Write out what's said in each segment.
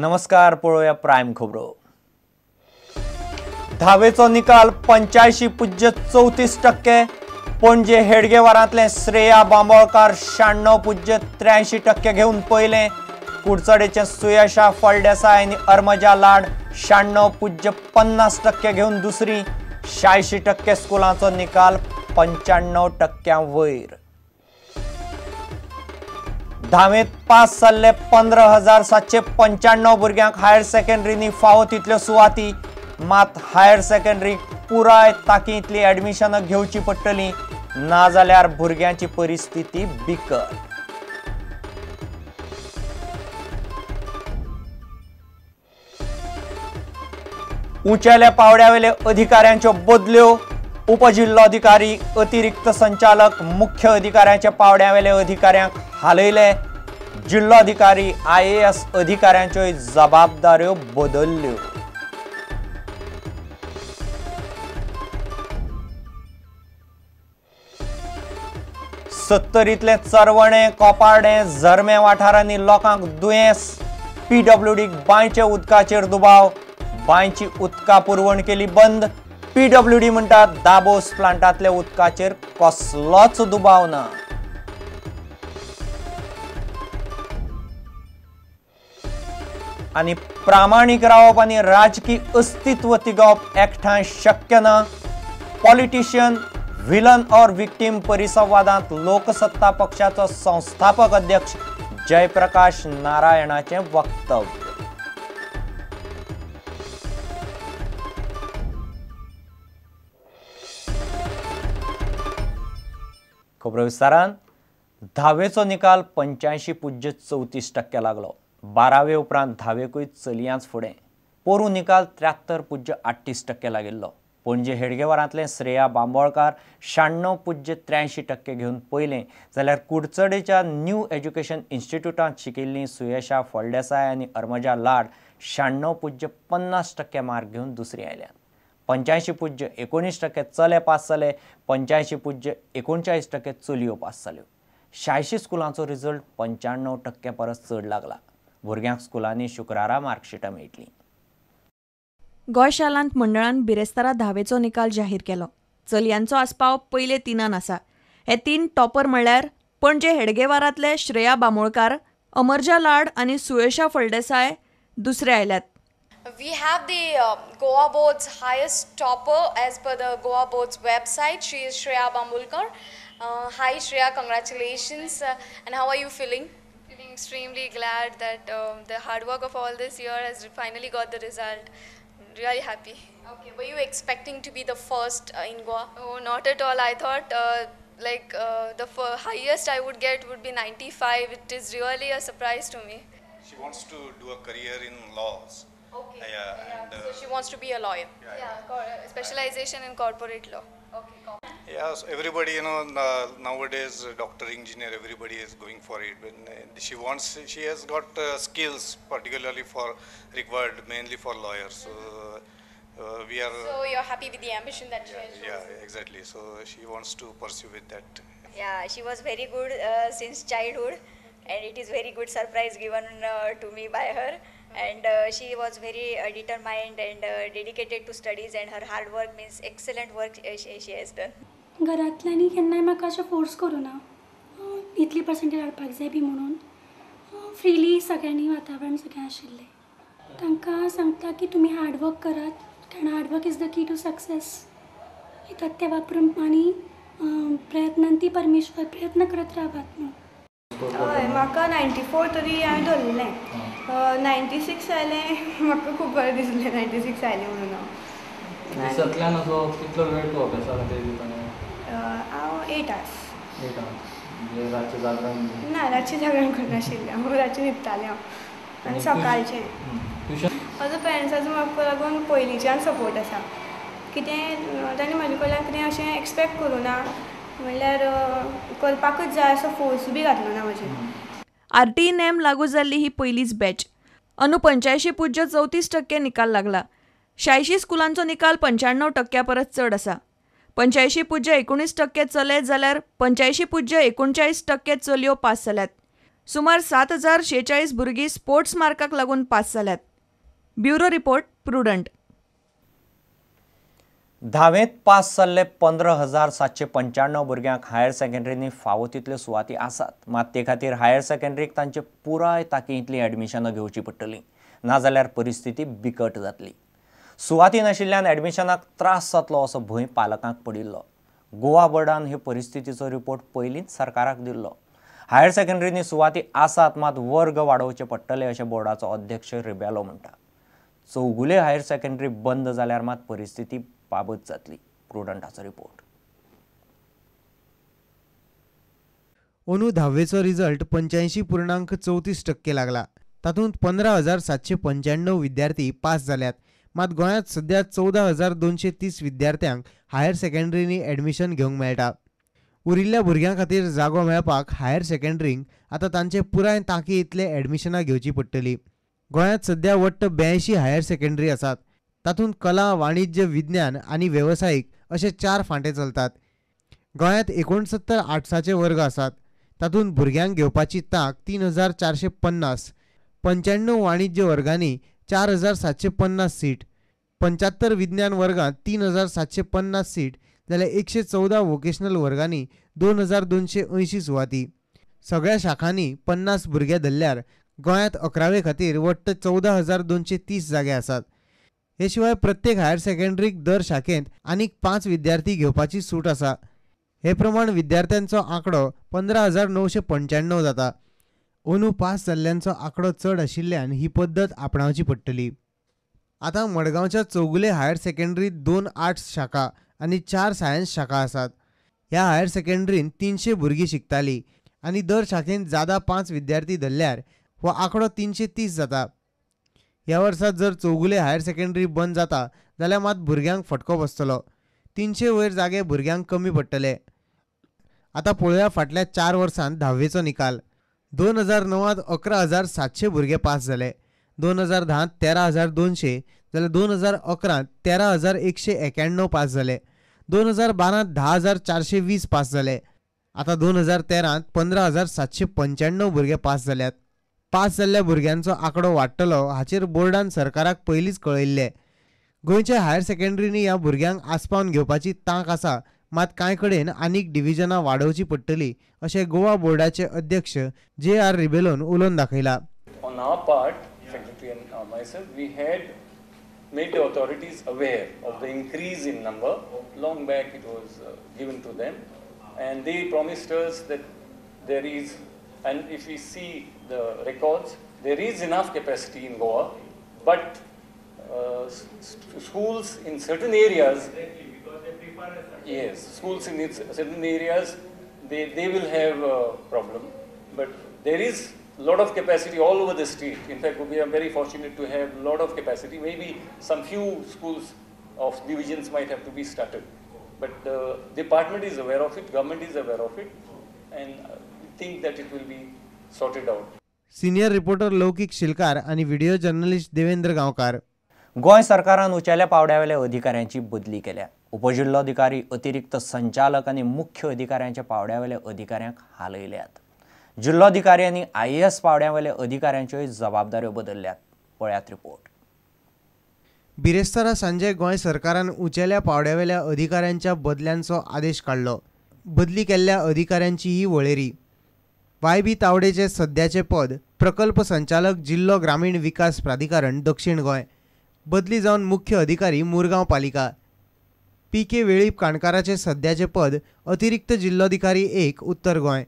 नमस्कार, पळोवया प्रायम खबरो। धावेचो निकाल 85.34%। पणजे हेडगेवारांतले श्रेया बांबोळकार 96.83% घेवन पयले। कुडचडेचे सुयशा फळदेसाय आनी अर्मजा लाड 96.50% घेवन दुसरी। 86% स्कुलांचो निकाल 95% वयर। धावेंत पास जाल्ले 15,795 भुरग्यांक हायर सेकंडरीनी फावो तितल्यो सुवाती, मात हायर सेकंडरी पुराय ताकींतली ऍडमिशनां घेवची पडटली, नाजाल्यार भुरग्यांची परिस्थिती बिकट। उंचेल्या पावड्यावेले अधिकाऱ्यांच्यो बदल्यो, उपजिल्लोधिकारी, अतिरिक्त संचालक, मुख्य अधिकाऱ्यांच्या पावड्यावेले अधिकाऱ्यांक हालयले। जिल्लोधिकारी, IAS अधिकाऱ्यांच्यो जबाबदाऱ्यो बदल्ल्यो। सत्तरींतले चरवणे, कोपार्डे, झरमे वाठारांनी लोकांक दुयेंस। PWDक बांयच्या उदकाचेर दुबाव, बांयची उदका पुरवण केली बंद। PWD म्हणटात दाबोस प्लांटांतल्या उदकाचेर कसलोच दुबाव ना। आनी प्रामाणीक रावप आनी राजकी अस्तित्व तिगोवप एकठांय शक्य ना। पॉलिटिशियन, विलन और विक्टीम परिसंवादांत लोकसत्ता पक्षाचो संस्थापक अध्यक्ष जयप्रकाश नारायणाचें वक्तव्य। खबरो विस्तारान। धावेचो निकाल 85.34% लागलो। बारावे उपरांत धावेकूय चलयांच फुडें। पोरूं निकाल 73.38% लागिल्लो। पणजे हेडगेवारांतले श्रेया बांबोळकार 96.83% घेवन पयलें, जाल्यार कुडचडेच्या न्यू एज्युकेशन इन्स्टिट्यूटांत शिकिल्लीं सुयशा फळदेसाय आनी अर्मजा लाड 96.50% मार्क घेवन दुसरी आयल्यात। 85.19% चले पास जाले, 85.39% चलयो पास जाल्यो। 86 स्कुलांचो रिजल्ट 95% परस चड लागला। भुरग्यांक स्कुलांनी शुक्रारा मार्कशीटां मेळटलीं। गोंय शालांत मंडळान बिरेस्तारा धावेचो निकाल जाहीर केलो। चलयांचो आस्पाव पयले तिनान आसा। हे तीन टॉपर म्हणल्यार पणजे हेडगेवारांतले श्रेया बांबोळकार, अमरजा लाड आनी सुयशा फळदेसाय दुसरे आयल्यात। We have the Goa Board's highest topper as per the Goa Board's website. She is Shreya Bambolkar. Hi Shreya, congratulations. And how are you feeling? Feeling extremely glad that the hard work of all this year has finally got the result. Really happy. Okay, were you expecting to be the first in Goa? Oh, not at all. I thought the highest I would get would be 95. It is really a surprise to me. She wants to do a career in laws. Okay. Yeah, and, so she wants to be a lawyer. Yeah, specialization in corporate law. Okay. Yeah, so everybody, you know, nowadays doctor, engineer, everybody is going for it. But she wants, she has got skills particularly for required mainly for lawyers. So we are. So you're happy with the ambition that she has shown? Yeah, exactly. So she wants to pursue with that. Yeah, she was very good since childhood, and it is very good surprise given to me by her. And she was very determined and dedicated to studies, and her hard work means excellent work she has done. घरांतल्यांनी केन्नाय म्हाका अशें force करूं ना इतली percentage हाडपाक जाय बी म्हणून। Freely सगळ्यांनी वातावरण सगळें आशिल्लें। तांकां सांगता की तुमी हार्डवर्क करात, कारण hard work is the key to success. हें तथ्य वापरून आनी प्रयत्नांती परमेश्वर, प्रयत्न करत रावात म्हणून। हय, म्हाका 94 तरी हांवें धरलें, 96 आयलें, म्हाका खूब बरें दिसलें 96 आयलें म्हणून। हांव दिसांतल्यान असो कितलो वेळ तूं अभ्यासा खातीर दिता? हांव 8 आवर्स। 8 आवर्स म्हणजे रातचें जागरण? ना, रातचें जागरण करनाशिल्लें हांव, रातचें न्हिदतालें हांव आनी सकाळचें। ट्युशन? म्हजो पेरंट्साचो म्हाका लागून पयलींच्यान सपोर्ट आसा। कितें तांणी म्हजे कडल्यान कितें अशें एक्सपेक्ट करूं ना, म्हणल्यार करपाकूच जाय असो फोर्स बी घातलो ना म्हजेर। RTE नेम लागू जाल्ली ही पयलीच बॅच। अंदू 85.34% निकाल लागला। 86 स्कुलांचो निकाल 95% परस चड आसा। 85.19% चले जाल्यार 85.39% चलयो पास जाल्यात। सुमार 7046 भुरगीं स्पोर्ट्स मार्काक लागून पास जाल्यात. Bureau report, Prudent. धावेंत पास जाल्ले 15,795 भुरग्यांक हायर सेकंडरींनी फावो तितल्यो सुवाती आसात. मात ते खातीर हायर सेकंडरीक तांचे पुराय तांकींतलीं एडमिशनां घेवची पडटलीं, नाजाल्यार परिस्थिती बिकट जातली. सुवाती नाशिल्ल्यान एडमिशनाक त्रास जातलो असो भंय पालकांक पडिल्लो. गोवा बोर्डान हे परिस्थितीचो रिपोर्ट पयलींच सरकाराक दिल्लो. हायर सेकंडरींनी सुवाती आसात, मात वर्ग वाडोवचे पडटले अशें बोर्डाचो अध्यक्ष रिबेलो म्हणटा. चौगुले हायर सेकंडरी बंद जाल्यार मात परिस्थिती बाबत जातली. प्रुडंटाचो रिपोर्ट. अंदू धावेचो रिजल्ट 85.34% लागला. तातूंत 15,795 विद्यार्थी पास जाल्यात. मात गोंयांत सध्या 14,230 विद्यार्थ्यांक हायर सेकंडरींनी एडमिशन घेवंक मेळटा. उरिल्ल्या भुरग्यां खातीर जागो मेळपाक हायर सेकंडरींक आतां तांचे पुराय तांकी इतले एडमिशनां घेवची पडटली. गोंयांत सध्या वट्ट 82 हायर सेकंडरी आसात. तातूंत कला, वाणिज्य, विज्ञान आनी वेवसायीक अशे 4 फांटे चलतात. गोंयांत 69 आर्ट्साचे वर्ग आसात. तातूंत भुरग्यांक घेवपाची तांक 3,450, 95 वाणिज्य वर्गांनी 4,750 सीट, 75 विज्ञान वर्गांत 3,750 सीट जाल्यार 114 वोकेशनल वर्गांनी 2,280 सुवाती. सगळ्या शाखांनी 50 भुरगे धरल्यार गोंयांत 11वे खातीर वट्ट 14,230 जागे आसात. हे शिवाय प्रत्येक हायर सेकंडरीक दर शाखेंत आनीक 5 विद्यार्थी घेवपाची सूट आसा. हे प्रमाण विद्यार्थ्यांचो आंकडो 15,995 जाता. अंदू पास जाल्ल्यांचो आंकडो चड आशिल्ल्यान ही पद्दत आपणावची पडटली. आतां मडगांवच्या चौगुले हायर सेकंडरीत 2 आर्ट्स शाखा आनी 4 सायन्स शाखा आसात. ह्या हायर सेकंडरीन 300 भुरगीं शिकतालीं आनी दर शाखेंत जादा 5 विद्यार्थी धरल्यार हो आंकडो 330 जाता. ह्या वर्सा जर चौगुले हायर सेकंडरी बंद जाता जाल्यार मात भुरग्यांक फटको बसतलो. 300 वयर जागे भुरग्यांक कमी पडटले. आतां पळोवया फाटल्या 4 वर्सांत धावेचो निकाल. 2009 11,700 भुरगे पास जाले. 2010 13,200 जाल्यार 2011 13,191 पास जाले. 2012 10,420 पास जाले. आतां 2013 15,795 भुरगे पास जाल्यात. पास जाल्ल्या भुरग्यांचो आंकडो वाडटलो हाचेर बोर्डान सरकाराक पयलींच कळयिल्लें. गोंयच्या हायर सेकंडरींनी ह्या भुरग्यांक आसपावन घेवपाची तांक आसा, मात कांय कडेन आनीक डिव्हिजनां वाडोवची पडटली अशें गोवा बोर्डाचे अध्यक्ष जे आर रिबेलोन उलोवन दाखयला. On our part, secretary and myself, we had made the authorities aware of the increase in number. Long back it was given to them, and they promised us that there is, and if we see the records, there is enough capacity in Goa, but schools in certain areas, yes, schools in certain areas, they will have a problem, but there is a lot of capacity all over the state. In fact, we are very fortunate to have a lot of capacity. Maybe some few schools of divisions might have to be started, but the department is aware of it, government is aware of it, and we think that it will be sorted out. Senior reporter Laukik Shilkar आणि video journalist Devendra गांवकार. गोंय सरकारान उंचेल्या पावड्यावेल्या अधिकाऱ्यांची बदली केल्या. उपजिल्लोधिकारी, अतिरिक्त संचालक आनी मुख्य अधिकाऱ्यांच्या पावड्यावेल्या अधिकाऱ्यांक हालयल्यात. जिल्लोधिकारी आनी IAS पावड्यावेल्या अधिकाऱ्यांच्योय जबाबदाऱ्यो बदलल्यात. पळयात रिपोर्ट. बिरेस्तारा सांजे गोंय सरकारान उंचेल्या पावड्यावेल्या अधिकाऱ्यांच्या बदल्यांचो आदेश काडलो. बदली केल्ल्या अधिकाऱ्यांची ही वळेरी. YB तावडेचे सद्याचे पद प्रकल्प संचालक जिल्लो ग्रामीण विकास प्राधिकरण दक्षिण गोंय, बदली जावन मुख्य अधिकारी मुरगांव पालिका. PK Velip काणकाराचे सद्याचे पद अतिरिक्त जिल्लोधिकारी 1 उत्तर गोंय,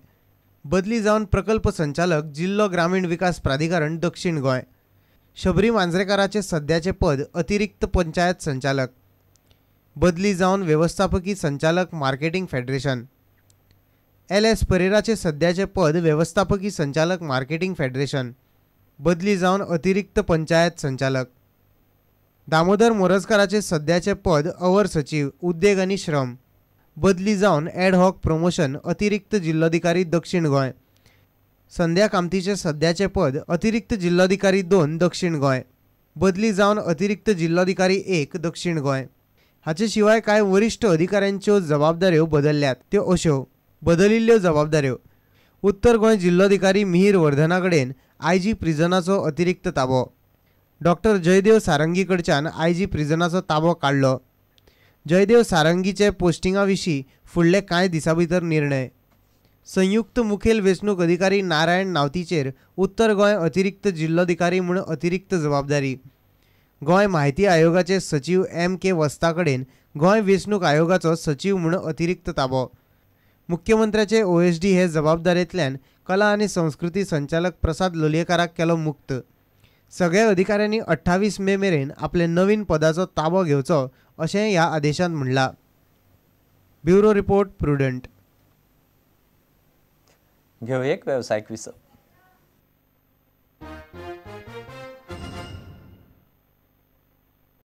बदली जावन प्रकल्प संचालक जिल्लो ग्रामीण विकास प्राधिकरण दक्षिण गोंय. शबरी मांजरेकाराचे सद्याचे पद अतिरिक्त पंचायत संचालक, बदली जावन वेवस्थापकी संचालक मार्केटिंग फेडरेशन. LS परेराचे सद्याचे पद वेवस्थापकी संचालक मार्केटिंग फेडरेशन, बदली जावन अतिरिक्त पंचायत संचालक. दामोदर मोरजकाराचे सद्याचे पद अवर सचिव उद्देग आनी श्रम, बदली जावन एडहॉक प्रमोशन अतिरिक्त जिल्लोधिकारी दक्षिण गोंय. संध्या कामतीचे सद्याचे पद अतिरिक्त जिल्लोधिकारी 2 दक्षिण गोंय, बदली जावन अतिरिक्त जिल्लोधिकारी 1 दक्षिण गोंय. हाचे शिवाय कांय वरिश्ठ अधिकाऱ्यांच्यो जबाबदाऱ्यो बदलल्यात, त्यो अश्यो. बदलिल्ल्यो जबाबदाऱ्यो. उत्तर गोंय जिल्लोधिकारी मिहीर वर्धना कडेन आयजी प्रिजनाचो अतिरिक्त ताबो. डॉक्टर जयदेव सारंगी कडच्यान आयजी प्रिजनाचो ताबो काडलो. जयदेव सारंगीचे पोस्टिंगा विशीं फुडले कांय दिसां भितर निर्णय. संयुक्त मुखेल वेंचणूक अधिकारी नारायण नावतीचेर उत्तर गोंय अतिरिक्त जिल्लोधिकारी म्हूण अतिरिक्त जबाबदारी. गोंय म्हायती आयोगाचे सचीव एम.के. वस्ता कडेन गोंय वेंचणूक आयोगाचो सचीव म्हूण अतिरिक्त ताबो. मुख्यमंत्र्याचे ओएसडी हे जबाबदारेंतल्यान कला आनी संस्कृती संचालक प्रसाद लोलयेकाराक केलो मुक्त. सगळ्या अधिकाऱ्यांनी 28 मे मेरेन आपले नवीन पदाचो ताबो घेवचो अशें ह्या आदेशांत म्हणलां. Bureau report, Prudent. घेवया एक वेवसायीक विसव.